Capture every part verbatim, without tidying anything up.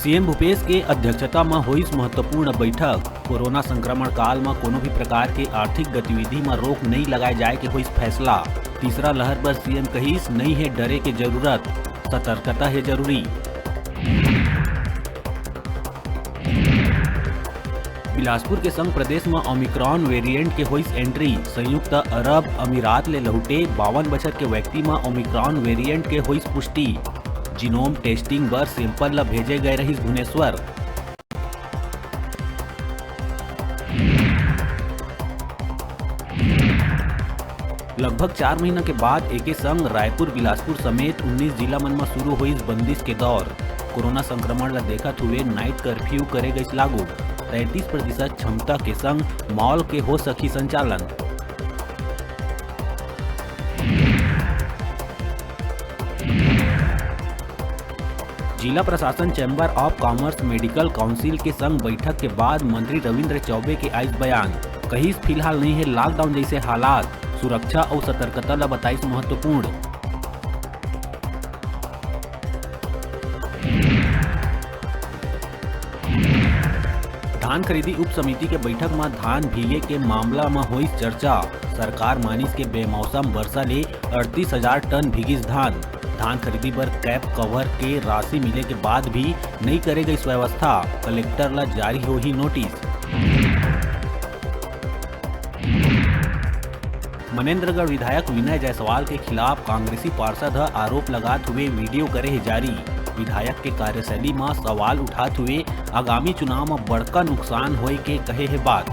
CM Bhupesh के अध्यक्षता म होइस महत्वपूर्ण बैठक। कोरोना संक्रमण काल म कोनो भी प्रकार के आर्थिक गतिविधि म रोक नइ लगाए जाए के होइस फैसला। तीसरा लहर बर सीएम कहिस, नइ हे डरे के जरूरत, सतर्कता हे जरूरी। बिलासपुर के संग प्रदेश म ओमिक्रॉन वेरिएंट के होइस एंट्री। संयुक्त अरब अमीरात ले लहुटे बावन बछर के व्यक्ति म ओमिक्रॉन वेरिएंट के होइस पुष्टि। जीनोम टेस्टिंग बर सैंपल ल भेजे गए रहिस भुवनेश्वर। लगभग चार महीना के बाद एके संग रायपुर, बिलासपुर समेत उन्नीस जिला मन म शुरू होइस बंदिश के दौर। कोरोना संक्रमण ल देखत हुए नाइट कर्फ्यू करे गइस लागू। तैंतीस प्रतिशत क्षमता के संग मॉल के हो सकही संचालन। जिला प्रशासन, chamber of commerce, medical council के संग बैठक के बाद मंत्री रविंद्र चौबे के आइस बयान। कहिस, फिलहाल नइ हे लॉकडाउन जैसे हालात, सुरक्षा अउ सतर्कता ल बताइस महत्वपूर्ण। धान खरीदी उप समिति के बैठक म धान भीगे के मामला म होइस चर्चा। सरकार मानिस के बेमौसम वर्षा ले अड़तीस हजार टन भीगिस धान। धान खरीदी बर कैप कवर के राशि मिले के बाद भी नइ करे गइस व्यवस्था, कलेक्टर ल जारी होही नोटिस। मनेंद्रगढ़ विधायक विनय जायसवाल के खिलाफ कांग्रेसी पार्षद ह आरोप लगात हुए वीडियो करे हे जारी। विधायक के कार्यशैली म सवाल उठात हुए आगामी चुनाव म बड़का नुकसान होए के कहे हे बात।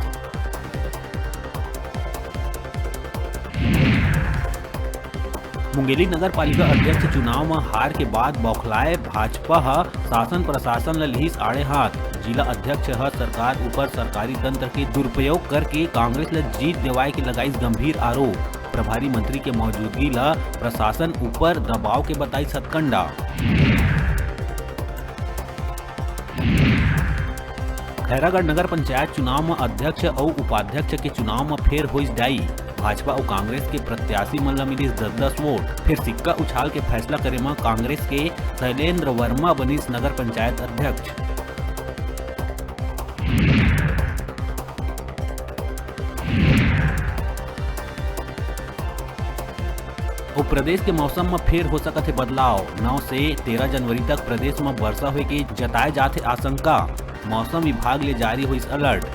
मुंगेली नगर पालिका अध्यक्ष चुनाव म हार के बाद बौखलाए भाजपा ह शासन प्रशासन ल लिहिस आड़े हाथ। जिला अध्यक्ष ह सरकार ऊपर सरकारी तंत्र के दुरुपयोग करके कांग्रेस ल जीत दिवाए के लगाइस गंभीर आरोप। प्रभारी मंत्री के मौजूदगी ल प्रशासन ऊपर दबाव के बताइस हथकंडा। खैरागढ़ नगर पंचायत चुनाव म अध्यक्ष अउ उपाध्यक्ष के चुनाव म फेर होइस डाई। भाजपा अउ कांग्रेस के प्रत्याशी मन ल मिलिस दस दस वोट। फेर सिक्का उछाल के फैसला करे म कांग्रेस के शैलेंद्र वर्मा बनिस नगर पंचायत अध्यक्ष। अउ प्रदेश के मौसम म फेर हो सकत हे बदलाव। नौ से तेरह जनवरी तक प्रदेश म वर्षा होए के जताए जात हे आशंका। मौसम विभाग ले जारी होइस अलर्ट।